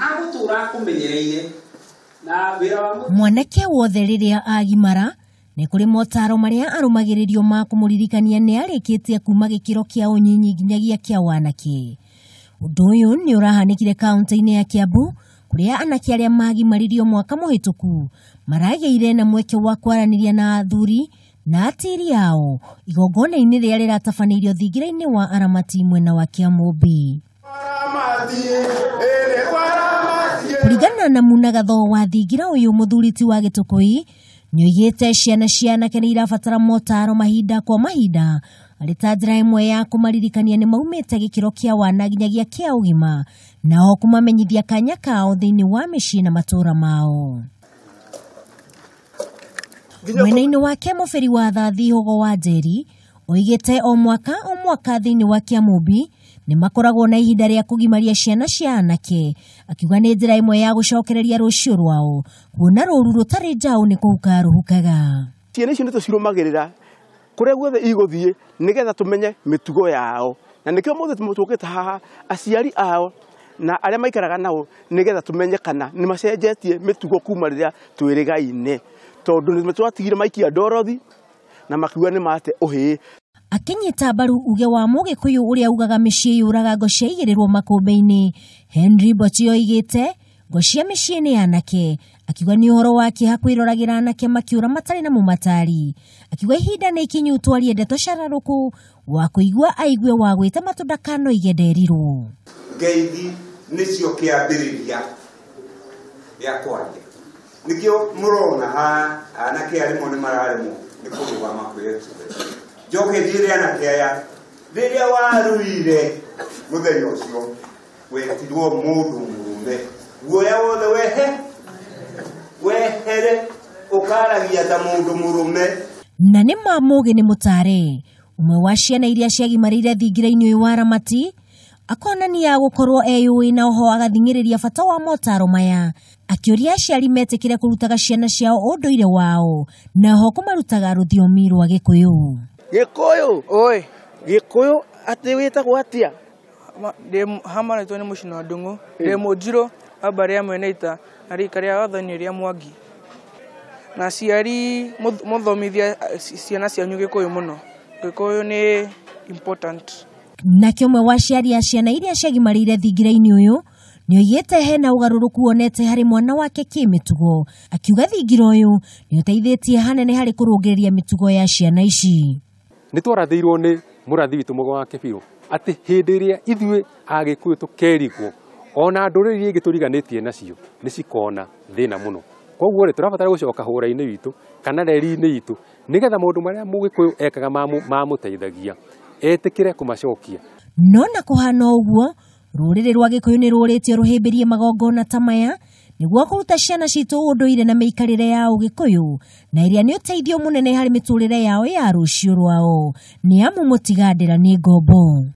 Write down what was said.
Agũtũra akũmenyereire na wĩra wa Mwanake wothe rĩrĩa agimara nĩ kũrĩ motaro marĩa arũmagĩrĩrio ma kũmũririkania nĩ arĩkĩtie kuma gĩkĩro kĩa ũnyinyi nginyagia kĩa wanake. Ũndũ ũyũ nĩ ũrahanĩkire kaunti-inĩ ya Kiambu kũrĩa anake arĩa magimaririo mwaka mũhĩtũku maragĩire na mweke wa kwaranĩria na athuri na atiri ao igongona-inĩ rĩrĩa rĩratabanĩirio thingira-inĩ wa Aramati mwena wa Kĩamũmbi. Kũringana na munagatho wa thingira ũyũ mũthuri ti wa Gĩtũkũi nĩoigĩte ciana cia anake nĩ irabatara motaro mahinda kwa mahinda arĩ ta njĩra ĩmwe ya kũmaririkania nĩ maumĩte gĩkĩro kĩa wana nginyagia kĩa ũgima nao kũmamenyithia kanya kao thĩinĩ wa mĩciĩ na matũũra mao. Mwena-inĩ wake mũbĩri wa Thathi Hogo wa Njeri oigĩte o mwaka thĩinĩ wa Kĩamũmbi nĩ makoragwo na ihinda rĩa kũgimaria ciana cia anake, akiuga nĩ njĩra ĩmwe ya gũcokereria rũciũ rwao kuona rũru rũtarĩ njaũ nĩ kũhuka rũhukaga. Ciana icio nĩ tũcirũmagĩrĩra kũrĩa guothe igũthiĩ nĩgetha tũmenye mĩtugo yao, na nĩkĩo mũthĩ tũkĩte haha aciari ao na arĩa maikaraga nao nĩgetha tũmenye kana nĩ macenjetie mĩtugo kuma rĩrĩa twĩrĩgaine, tondũ nĩ twatigire maikia ndorothi na makiuga nĩ mate ũhĩĩ. Akinyita mbaru uge wa Mũgĩkũyũ ũrĩa ugaga mĩciĩ yũraga ngo ciaigĩrĩrwo makũmbĩ-inĩ, Henry Mbochi oigĩte ngo cia mĩciĩ nĩ anake, akiuga nĩ ũhoro wa kĩeha kwĩroragĩra anake makĩũra matarĩ na mũmatari, akiuga ihinda nĩ ikinyu twarie ndeto cararũkũ wa kũigua aigue wa gwĩta matũ ndakanoige nderirwo. Ngeithi nĩcio kĩambĩrĩria gĩa kwaria, nĩkĩo mũrona haha anake arĩmwe nĩ mararemwo nĩ kũrũgama kwĩ. Njoke njĩre anake aya, rĩrĩa waruire mũthenya ũcio wetirwo mũndũ mũrũme, guoya wothe wehe wehere ũkaragia ta mũndũ mũrũme. Na nĩ ma mũgĩ nĩ mũtare ũmwe wa ciana iria ciagimarĩire thingira-inĩ ũyũ wa Aramati akonania gũkorwo eyũĩ na oho agathing'ĩrĩria bata wa motaro maya, akĩũria aciari metĩkĩre kũrutaga ciana ciao ũndũire wao na oho kũmarutaga rũthiomi rwa Gĩkũyũ. Gĩkũyũ oi Gĩkũyũ atĩ wĩtagwo atĩa? Ndĩ hamarĩtwo nĩ Mũcina Ndung'u, ndĩ mũnjirũ wa mbarĩ ya Mwene Ita na rika rĩa wathani rĩa Mwangi. Na aciari mũthomithia ciana cianyu Gĩkũyũ mũno, Gĩkũyũ nĩ important. Nake ũmwe wa aciari a ciana iria ciagimarĩire thingira-inĩ ũyũ nĩoigĩte hena ũgarũrũku wonete harĩ mwana wake kĩmĩtugo, akiuga thingira ũyũ nĩũteithĩtie hanene harĩ kũrũngĩrĩria mĩtugo ya ciana ici. Nĩ twarathĩirwo nĩ mũrathi witũ Mũgo wa Kĩbirũ atĩ hĩndĩ ĩrĩa ithuĩ Agĩkũyũ tũkerigwo ona ndũrĩrĩ iria ingĩ tũriganĩtie nacio nĩ cikona thĩna mũno. Koguo rĩ tũrabatara gũcoka hũra-inĩ witũ kana reri-inĩ itũ nĩgetha maũndũ marĩa Mũgĩkũyũ ekaga mamũteithagia etĩkĩre kũmacokia. No na kũhana ũguo rũrĩrĩ rwa Gĩkũyũ nĩ rũrĩtio rũhĩmbĩrie magongona ta maya nĩguo kũruta ciana citũ ũndũire na mĩikarĩre ya Ũgĩkũyũ na ĩrĩa nĩ ũteithio mũnene harĩ mĩtũrĩre yao ya rũciũ rwao, nĩ amu mũtigandĩra nĩ ngombo.